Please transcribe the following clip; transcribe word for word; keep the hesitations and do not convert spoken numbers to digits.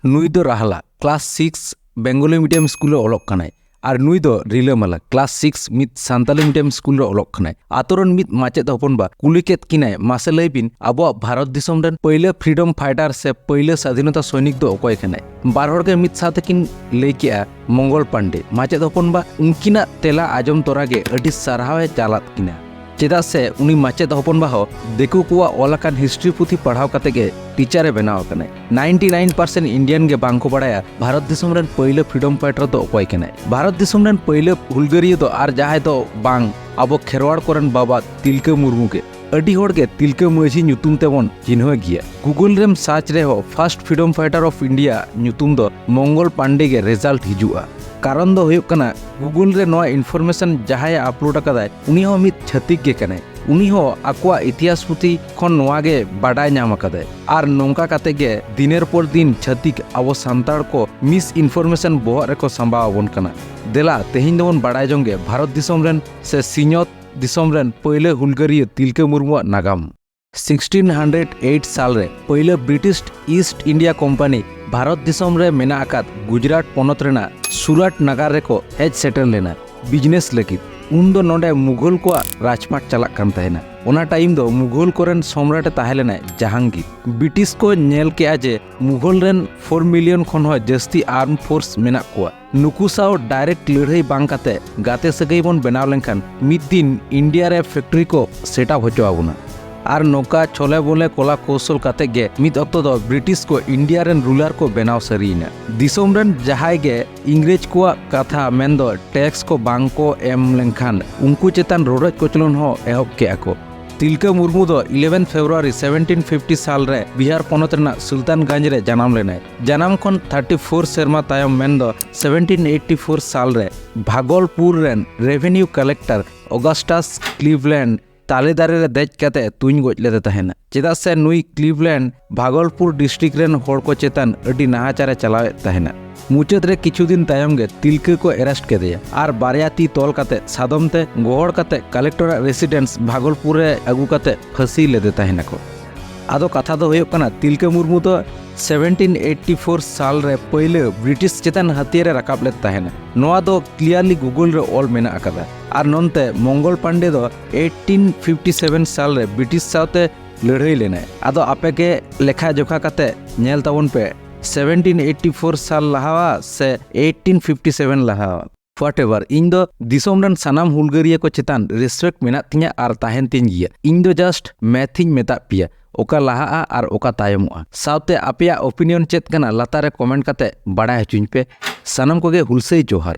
ᱱᱩᱭ ᱫᱚ ᱨᱟᱦᱞᱟ, class six Bengali medium school ᱨᱮ ᱚᱞᱚᱜ ᱠᱟᱱᱟᱭ᱾ ᱟᱨ ᱱᱩᱭ ᱫᱚ ᱨᱤᱞᱟᱹᱢᱟᱞᱟ, ᱠᱞᱟᱥ ᱥᱤᱠᱥ ᱢᱤᱫ ᱥᱟᱱᱛᱟᱞᱤ ᱢᱤᱰᱤᱭᱟᱢ ᱥᱠᱩᱞ ᱨᱮ ᱚᱞᱚᱜ ᱠᱟᱱᱟᱭ᱾ ᱟᱛᱳ ᱨᱮᱱ ᱢᱤᱫ ᱢᱟᱪᱮᱫ ᱦᱚᱯᱚᱱ ᱵᱟ ᱠᱩᱞᱤ ᱠᱮᱫ ᱠᱤᱱᱟᱭ, "ᱢᱟᱥᱮ ᱞᱟᱹᱭ ᱵᱤᱱ, ᱟᱵᱚᱣᱟᱜ ᱵᱷᱟᱨᱚᱛ ᱫᱤᱥᱚᱢ ᱨᱮᱱ ᱯᱟᱹᱭᱞᱟᱹ ᱯᱷᱨᱤᱰᱚᱢ ᱯᱷᱟᱭᱴᱟᱨ ᱥᱮ ᱯᱟᱹᱭᱞᱟᱹ ᱥᱟᱫᱷᱤᱱᱚᱛᱟ ᱥᱚᱭᱱᱤᱠ ᱫᱚ ᱚᱠᱚᱭ ᱠᱟᱱᱟᱭ?" ᱵᱟᱨ ᱦᱚᱲ ᱜᱮ ᱢᱤᱫ ᱥᱟᱶ ᱛᱮᱠᱤᱱ ᱞᱟᱹᱭ ᱠᱮᱜᱼᱟ, "ᱢᱚᱝᱜᱚᱞ ᱯᱟᱱᱰᱮ᱾" ᱢᱟᱪᱮᱫ ᱦᱚᱯᱚᱱ ᱵᱟ ᱩᱱᱠᱤᱱᱟᱜ ᱛᱮᱞᱟ ᱟᱸᱡᱚᱢ ᱛᱚᱨᱟ ᱜᱮ ᱟᱹᱰᱤ ᱥᱟᱨᱦᱟᱣ ᱮ ᱪᱟᱞᱟᱫ ᱠᱤᱱᱟ᱾ ᱪᱮᱫᱟᱜ ᱥᱮ ᱩᱱᱤ ᱢᱟᱪᱮᱫ ᱦᱚᱯᱚᱱ ᱵᱟ ᱦᱚᱸ ᱫᱤᱠᱩ ᱠᱚᱣᱟᱜ ᱚᱞ ᱟᱠᱟᱱ ᱦᱤᱥᱴᱨᱤ ᱯᱩᱛᱷᱤ ᱯᱟᱲᱦᱟᱣ ᱠᱟᱛᱮ ᱜᱮ ᱴᱤᱪᱟᱨ ᱮ ᱵᱮᱱᱟᱣ ᱟᱠᱟᱱᱟᱭ᱾ ᱱᱟᱭᱤᱱᱴᱤ ᱱᱟᱭᱤᱱ ᱯᱟᱨᱥᱮᱱᱴ ᱤᱱᱰᱤᱭᱟᱱ ᱜᱮ ᱵᱟᱝ ᱠᱚ ᱵᱟᱲᱟᱭᱟ ᱵᱷᱟᱨᱚᱛ ᱫᱤᱥᱚᱢ ᱨᱮᱱ ᱯᱟᱹᱭᱞᱟᱹ ᱯᱷᱨᱤᱰᱚᱢ ᱯᱷᱟᱭᱴᱟᱨ ᱫᱚ ᱚᱠᱚᱭ ᱠᱟᱱᱟᱭ᱾ ᱵᱷᱟᱨᱚᱛ ᱫᱤᱥᱚᱢ ᱨᱮᱱ ᱯᱟᱹᱭᱞᱟᱹ ᱦᱩᱞᱜᱟᱹᱨᱤᱭᱟᱹ ᱫᱚ ᱟᱨ ᱡᱟᱦᱟᱸᱭ ᱫᱚ ᱵᱟᱝ, ᱟᱵᱚ ᱠᱷᱮᱨᱣᱟᱲ ᱠᱚᱨᱮᱱ ᱵᱟᱵᱟ ᱛᱤᱞᱠᱟᱹ ᱢᱩᱨᱢᱩ ᱜᱮ᱾ ᱟᱹᱰᱤ ᱦᱚᱲ ᱜᱮ ᱛᱤᱞᱠᱟᱹ ᱢᱟᱹᱡᱷᱤ ᱧᱩᱛᱩᱢ ᱛᱮᱵᱚᱱ ᱪᱤᱱᱦᱟᱹ ᱜᱮᱭᱟ᱾ ᱜᱩᱜᱩᱞ ᱨᱮᱢ ᱥᱟᱨᱪ ᱨᱮᱦᱚᱸ first freedom fighter of India ᱧᱩᱛᱩᱢ ᱫᱚ ᱢᱚᱝᱜᱚᱞ ᱯᱟᱱᱰᱮ ᱜᱮ ᱨᱮᱡᱟᱞᱴ ᱦᱤᱡᱩᱜᱼᱟ᱾ ᱠᱟᱨᱚᱱ ᱫᱚ ᱦᱩᱭᱩᱜ ᱠᱟᱱᱟ, ᱜᱩᱜᱩᱞ ᱨᱮ ᱱᱚᱣᱟ ᱤᱱᱯᱷᱚᱨᱢᱮᱥᱚᱱ ᱡᱟᱦᱟᱸᱭᱮ ᱟᱯᱞᱳᱰ ᱟᱠᱟᱫᱟᱭ, ᱩᱱᱤ ᱦᱚᱸ ᱢᱤᱫ ᱪᱷᱟᱹᱛᱤᱠ ᱜᱮ ᱠᱟᱱᱟᱭ᱾ ᱩᱱᱤ ᱦᱚᱸ ᱟᱠᱚᱣᱟᱜ ᱤᱛᱤᱦᱟᱥ ᱯᱩᱛᱷᱤ ᱠᱷᱚᱱ ᱱᱚᱣᱟ ᱜᱮ ᱵᱟᱰᱟᱭ ᱧᱟᱢ ᱟᱠᱟᱫᱟᱭ᱾ ᱟᱨ ᱱᱚᱝᱠᱟ ᱠᱟᱛᱮ ᱜᱮ ᱫᱤᱱᱮᱨ ᱯᱚᱨ ᱫᱤᱱ ᱪᱷᱟᱹᱛᱤᱠ ᱟᱵᱚ ᱥᱟᱱᱛᱟᱲ ᱠᱚ ᱢᱤᱥ ᱤᱱᱯᱷᱚᱨᱢᱮᱥᱚᱱ ᱵᱚᱦᱚᱜ ᱨᱮᱠᱚ ᱥᱟᱢᱵᱟᱣ ᱟᱵᱚᱱ ᱠᱟᱱᱟ᱾ ᱫᱮᱞᱟ, ᱛᱮᱦᱮᱧ ᱫᱚᱵᱚᱱ ᱵᱟᱰᱟᱭ ᱡᱚᱝ ᱜᱮ ᱵᱷᱟᱨᱚᱛ ᱫᱤᱥᱚᱢ ᱨᱮᱱ ᱥᱮ ᱥᱤᱧᱚᱛ ᱫᱤᱥᱚᱢ ᱨᱮᱱ ᱯᱟᱹᱭᱞᱟᱹ ᱦᱩᱞᱜᱟᱹᱨᱤᱭᱟᱹ ᱛᱤᱞᱠᱟᱹ ᱢᱩᱨᱢᱩᱣᱟᱜ ᱱᱟᱜᱟᱢ᱾ ᱥᱤᱠᱥᱴᱤᱱ ᱦᱟᱱᱰᱨᱮᱰ ᱮᱭᱤᱴ ᱥᱟᱞ ᱨᱮ ᱯᱟᱹᱭᱞᱟᱹ British East India company Bharat ᱫᱤᱥᱚᱢ ᱨᱮ ᱢᱮᱱᱟᱜ ᱟᱠᱟᱫ ᱜᱩᱡᱽᱨᱟᱴ ᱯᱚᱱᱚᱛ ᱨᱮᱱᱟᱜ ᱥᱩᱨᱟᱴ ᱱᱟᱜᱟᱨ ᱨᱮᱠᱚ ᱦᱮᱡ ᱥᱮᱴᱮᱨ ᱞᱮᱱᱟ ᱵᱤᱡᱽᱱᱮᱥ ᱞᱟᱹᱜᱤᱫ᱾ ᱩᱱ ᱫᱚ ᱱᱚᱰᱮ ᱢᱩᱜᱷᱚᱞ ᱠᱚᱣᱟᱜ ᱨᱟᱡᱽᱯᱟᱴ ᱪᱟᱞᱟᱜ ᱠᱟᱱ ᱛᱟᱦᱮᱱᱟ᱾ ᱚᱱᱟ ᱴᱟᱭᱤᱢ ᱫᱚ ᱢᱩᱜᱷᱚᱞ ᱠᱚᱨᱮᱱ ᱥᱚᱢᱨᱟᱴ ᱮ ᱛᱟᱦᱮᱸ ᱞᱮᱱᱟᱭ ᱡᱟᱦᱟᱝᱜᱤᱨ᱾ ᱵᱨᱤᱴᱤᱥ ᱠᱚ ᱧᱮᱞ ᱠᱮᱜᱼᱟ ᱡᱮ ᱢᱩᱜᱷᱚᱞ ᱨᱮᱱ ᱯᱷᱳᱨ ᱢᱤᱞᱤᱭᱚᱱ ᱠᱷᱚᱱ ᱦᱚᱸ ᱡᱟᱹᱥᱛᱤ ᱟᱨᱢ ᱯᱷᱳᱨᱥ ᱢᱮᱱᱟᱜ ᱠᱚᱣᱟ᱾ ᱱᱩᱠᱩ ᱥᱟᱶ ᱰᱟᱭᱨᱮᱠᱴ ᱞᱟᱹᱲᱦᱟᱹᱭ ᱵᱟᱝ ᱠᱟᱛᱮ ᱜᱟᱛᱮ ᱥᱟᱹᱜᱟᱹᱭ ᱵᱚᱱ ᱵᱮᱱᱟᱣ ᱞᱮᱱᱠᱷᱟᱱ ᱢᱤᱫ ᱫᱤᱱ ᱤᱱᱰᱤᱭᱟ ᱨᱮ ᱯᱷᱮᱠᱴᱨᱤ ᱠᱚ ᱥᱮᱴᱟᱯ ᱦᱚᱪᱚ ᱟᱵᱚᱱᱟ᱾ ᱟᱨ ᱱᱚᱝᱠᱟ ᱪᱷᱚᱞᱮ ᱵᱚᱞᱮ ᱠᱚᱞᱟ ᱠᱳᱣᱥᱚᱞ ᱠᱟᱛᱮ ᱜᱮ ᱢᱤᱫ ᱚᱠᱛᱚ ᱫᱚ ᱵᱨᱤᱴᱤᱥ ᱠᱚ ᱤᱱᱰᱤᱭᱟ ᱨᱮᱱ ᱨᱩᱞᱟᱨ ᱠᱚ ᱵᱮᱱᱟᱣ ᱥᱟᱹᱨᱤᱭᱮᱱᱟ᱾ ᱫᱤᱥᱚᱢ ᱨᱮᱱ ᱡᱟᱦᱟᱸᱭ ᱜᱮ ᱤᱝᱨᱮᱡᱽ ᱠᱚᱣᱟᱜ ᱠᱟᱛᱷᱟ ᱢᱮᱱᱫᱚ ᱴᱮᱠᱥ ᱠᱚ ᱵᱟᱝ ᱠᱚ ᱮᱢ ᱞᱮᱱᱠᱷᱟᱱ ᱩᱱᱠᱩ ᱪᱮᱛᱟᱱ ᱨᱚᱰᱚᱡ ᱠᱚᱪᱞᱚᱱ ᱦᱚᱸ ᱮᱦᱚᱵ ᱠᱮᱜᱼᱟ ᱠᱚ᱾ ᱛᱤᱞᱠᱟᱹ ᱢᱩᱨᱢᱩ ᱫᱚ ᱤᱞᱮᱵᱷᱮᱱ ᱯᱷᱮᱵᱽᱨᱩᱣᱟᱨᱤ ᱥᱮᱵᱷᱮᱱᱴᱤᱱ ᱯᱷᱤᱯᱴᱤ ᱥᱟᱞ ᱨᱮ ᱵᱤᱦᱟᱨ ᱯᱚᱱᱚᱛ ᱨᱮᱱᱟᱜ ᱥᱩᱞᱛᱟᱱᱜᱚᱸᱡᱽ ᱨᱮ ᱡᱟᱱᱟᱢ ᱞᱮᱱᱟᱭ᱾ ᱡᱟᱱᱟᱢ ᱠᱷᱚᱱ ᱛᱷᱟᱨᱴᱤ ᱯᱷᱳᱨ ᱥᱮᱨᱢᱟ ᱛᱟᱭᱚᱢ ᱢᱮᱱᱫᱚ ᱥᱮᱵᱷᱮᱱᱴᱤᱱ ᱮᱭᱤᱴᱤ ᱯᱷᱳᱨ ᱥᱟᱞ ᱨᱮ ᱵᱷᱟᱜᱚᱞᱯᱩᱨ ᱨᱮᱱ ᱨᱮᱵᱷᱮᱱᱤᱭᱩ ᱠᱟᱞᱮᱠᱴᱚᱨ ᱚᱜᱟᱥᱴᱟᱥ ᱠᱞᱤᱵᱷᱞᱮᱱᱰ ᱛᱟᱞᱮ ᱫᱟᱨᱮ ᱨᱮ ᱫᱮᱡ ᱠᱟᱛᱮ ᱛᱩᱧ ᱜᱚᱡ ᱞᱮᱫᱮ ᱛᱟᱦᱮᱱᱟ, ᱪᱮᱫᱟᱜ ᱥᱮ ᱱᱩᱭ ᱠᱞᱤᱵᱷᱞᱮᱱᱰ ᱵᱷᱟᱜᱚᱞᱯᱩᱨ ᱰᱤᱥᱴᱨᱤᱠᱴ ᱨᱮᱱ ᱦᱚᱲ ᱠᱚ ᱪᱮᱛᱟᱱ ᱟᱹᱰᱤ ᱱᱟᱦᱟᱪᱟᱨ ᱮ ᱪᱟᱞᱟᱣᱮᱫ ᱛᱟᱦᱮᱱᱟ᱾ ᱢᱩᱪᱟᱹᱫ ᱨᱮ ᱠᱤᱪᱷᱩ ᱫᱤᱱ ᱛᱟᱭᱚᱢ ᱜᱮ ᱛᱤᱞᱠᱟᱹ ᱠᱚ ᱮᱨᱮᱥᱴ ᱠᱮᱫᱮᱭᱟ ᱟᱨ ᱵᱟᱨᱭᱟ ᱛᱤ ᱛᱚᱞ ᱠᱟᱛᱮ ᱥᱟᱫᱚᱢ ᱛᱮ ᱜᱚᱦᱚᱲ ᱠᱟᱛᱮ ᱠᱟᱞᱮᱠᱴᱚᱨᱟᱜ ᱨᱮᱥᱤᱰᱮᱱᱥ ᱵᱷᱟᱜᱚᱞᱯᱩᱨ ᱨᱮ ᱟᱹᱜᱩ ᱠᱟᱛᱮ ᱯᱷᱟᱹᱥᱤ ᱞᱮᱫᱮ ᱛᱟᱦᱮᱱᱟᱠᱚ᱾ ᱟᱫᱚ ᱠᱟᱛᱷᱟ ᱫᱚ ᱦᱩᱭᱩᱜ ᱠᱟᱱᱟ, ᱛᱤᱞᱠᱟᱹ ᱢᱩᱨᱢᱩ ᱫᱚ ᱥᱮᱵᱷᱮᱱᱴᱤᱱ ᱮᱭᱤᱴᱤ ᱯᱷᱳᱨ ᱥᱟᱞ ᱨᱮ ᱯᱟᱹᱭᱞᱟᱹ ᱵᱨᱤᱴᱤᱥ ᱪᱮᱛᱟᱱ ᱦᱟᱹᱛᱭᱟᱹᱨ ᱮ ᱨᱟᱠᱟᱵ ᱞᱮᱫ ᱛᱟᱦᱮᱱᱟ᱾ ᱱᱚᱣᱟ ᱫᱚ ᱠᱞᱤᱭᱟᱨᱞᱤ ᱜᱩᱜᱚᱞ ᱨᱮ ᱚᱞ ᱢᱮᱱᱟᱜ ᱟᱠᱟᱫᱟ᱾ ᱟᱨ ᱱᱚᱱᱛᱮ ᱢᱚᱝᱜᱚᱞ ᱯᱟᱱᱰᱮ ᱫᱚ ᱮᱭᱤᱴᱤᱱ ᱯᱷᱤᱯᱴᱤ ᱥᱮᱵᱷᱮᱱ ᱥᱟᱞ ᱨᱮ ᱵᱨᱤᱴᱤᱥ ᱥᱟᱶᱛᱮ ᱞᱟᱹᱲᱦᱟᱹᱭ ᱞᱮᱱᱟᱭ᱾ ᱟᱫᱚ ᱟᱯᱮ ᱜᱮ ᱞᱮᱠᱷᱟ ᱡᱚᱠᱷᱟ ᱠᱟᱛᱮ ᱧᱮᱞ ᱛᱟᱵᱚᱱ ᱯᱮ, ᱥᱮᱵᱷᱮᱱᱴᱤᱱ ᱮᱭᱤᱴᱤ ᱯᱷᱳᱨ ᱥᱟᱞ ᱞᱟᱦᱟᱣᱟ ᱥᱮ ᱮᱭᱤᱴᱤᱱ ᱯᱷᱤᱯᱴᱤ ᱥᱮᱵᱷᱮᱱ ᱞᱟᱦᱟᱣᱟ? ᱦᱳᱣᱟᱴᱮᱵᱷᱟᱨ, ᱤᱧ ᱫᱚ ᱫᱤᱥᱚᱢ ᱨᱮᱱ ᱥᱟᱱᱟᱢ ᱦᱩᱞᱜᱟᱹᱨᱤᱭᱟᱹ ᱠᱚ ᱪᱮᱛᱟᱱ ᱨᱮᱥᱯᱮᱠᱴ ᱢᱮᱱᱟᱜ ᱛᱤᱧᱟᱹ ᱟᱨ ᱛᱟᱦᱮᱱ ᱛᱤᱧ ᱜᱮᱭᱟ᱾ ᱤᱧ ᱫᱚ ᱡᱟᱥᱴ ᱢᱮᱛᱷ ᱤᱧ ᱢᱮᱛᱟᱫ ᱯᱮᱭᱟ, ᱚᱠᱟ ᱞᱟᱦᱟᱜᱼᱟ ᱟᱨ ᱚᱠᱟ ᱛᱟᱭᱚᱢᱚᱜᱼᱟ᱾ ᱥᱟᱶᱛᱮ ᱟᱯᱮᱭᱟᱜ ᱚᱯᱤᱱᱤᱭᱚᱱ ᱪᱮᱫ ᱠᱟᱱᱟ, ᱞᱟᱛᱟᱨ ᱨᱮ ᱠᱚᱢᱮᱱᱴ ᱠᱟᱛᱮ ᱵᱟᱲᱟᱭ ᱦᱚᱪᱚᱧ ᱯᱮ᱾ ᱥᱟᱱᱟᱢ ᱠᱚᱜᱮ ᱦᱩᱞᱥᱟᱹᱭ ᱡᱚᱦᱟᱨ᱾